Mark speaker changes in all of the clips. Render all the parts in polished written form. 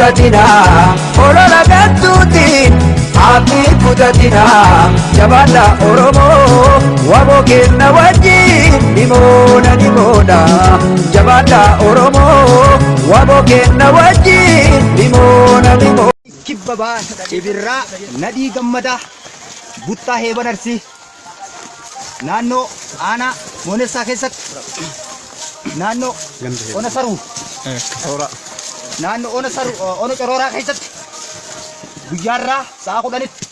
Speaker 1: Mul'atina, olola gantuutiin abdii kutatina. Jabaadha Oromoo, waboo kenna wajjin ni moona, ni moona. Jabaadha Oromoo, waboo kenna wajjin ni moona, ni moona.
Speaker 2: Kibba Bahaa Cibirraa Nadhii Gammadaa Buttaa Heeban Arsii naannoo aanaa Moonessaa keessatti, naannoo ona Saruu, naannoo ona Saruu, ona Corooraa keessatti guyyaarraa sa'a 10tti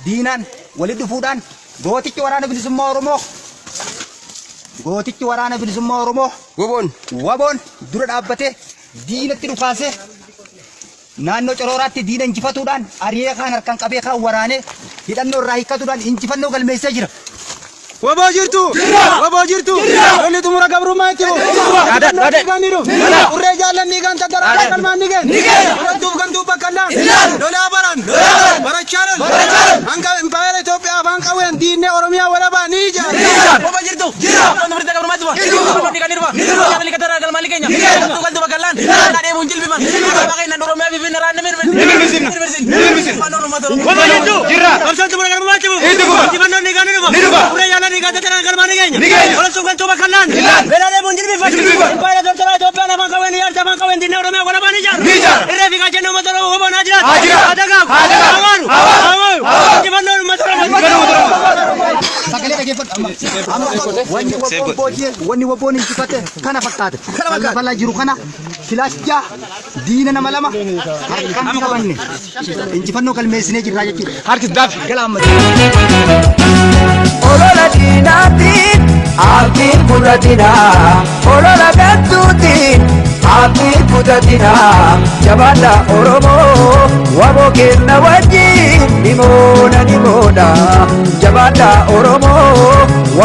Speaker 2: diinaan walitti dhufuudhaan gootichi waraana bilisummaa Oromoo, gootichi waraana bilisummaa Oromoo
Speaker 3: Woboon
Speaker 2: waboon dura dhaabbatee diinatti dhukaasee naannoo Corooraatti diina injifatuudhaan ari'ee, kaan harkaan qabee, kaan waraanee hidhannoo irraa hiikkatuudhaan injifannoo galmeessee jira.
Speaker 3: Waboo jirtu! Waboo jirtu! Lolli xumura gabrummaa itti fufu! Urree jaallanni kan tattaraadhaan qalmaan ni geenya! Durattuuf gantuuf bakka hin laannu! Lolaa baran! Barachaa lol! Hanga impaayera Itoophiyaa afaan qawween diinne Oromiyaa walabaa ni ijaara!
Speaker 4: Waboo jirtu! Lolli xumura gabrummaa itti fufa! Lolli kan irfa! Jaallanni kan tattaraadhaan qalmaan ni keenya! Durattuuf gantuuf bakka hin laannu! Lolaa deemuun jilbiman! Abbaa keenya Oromiyaa fi Finfinnee raanne mirmirsin!
Speaker 3: Waboo jirtu! Qabsoon xumura gabrummaa itti fufu! Injifannoon ni gaana dhufa! Urree jaallanni kan tattaraadhaan qalmaan ni keenya! Durattuuf gantuuf bakka hin laannu! Lolaa deemuun jilbiffatu! Impaayera tortoraa Itoophiyaan afaan qawween ijaarte afaan qawween diinne Oromiyaa walabaa ni ijaara! Irree fi gaachanni uummata Oromoo waboon haa jiraatu! Haa dagaagu! Haa waaru! Haa waaru! Injifannoon uummata Oromoo!
Speaker 2: Sagalee dhageeffadhu amma. Amma wanni waboon booji'e, wanni waboon injifate kana fakkaate. Kan lafa jiru kana filaash 6, diina nama 2 harkaan qabanne injifannoo galmeessinee jirraa jechuudha.
Speaker 3: Harkis daafi.
Speaker 2: Gala amma.
Speaker 1: Olola diinaatiin abdii kutatina, olola gantuutiin abdii kutatina. Jabaadha Oromoo, waboo kenna wajjin ni moona, ni moona. Jabaadha Oromoo.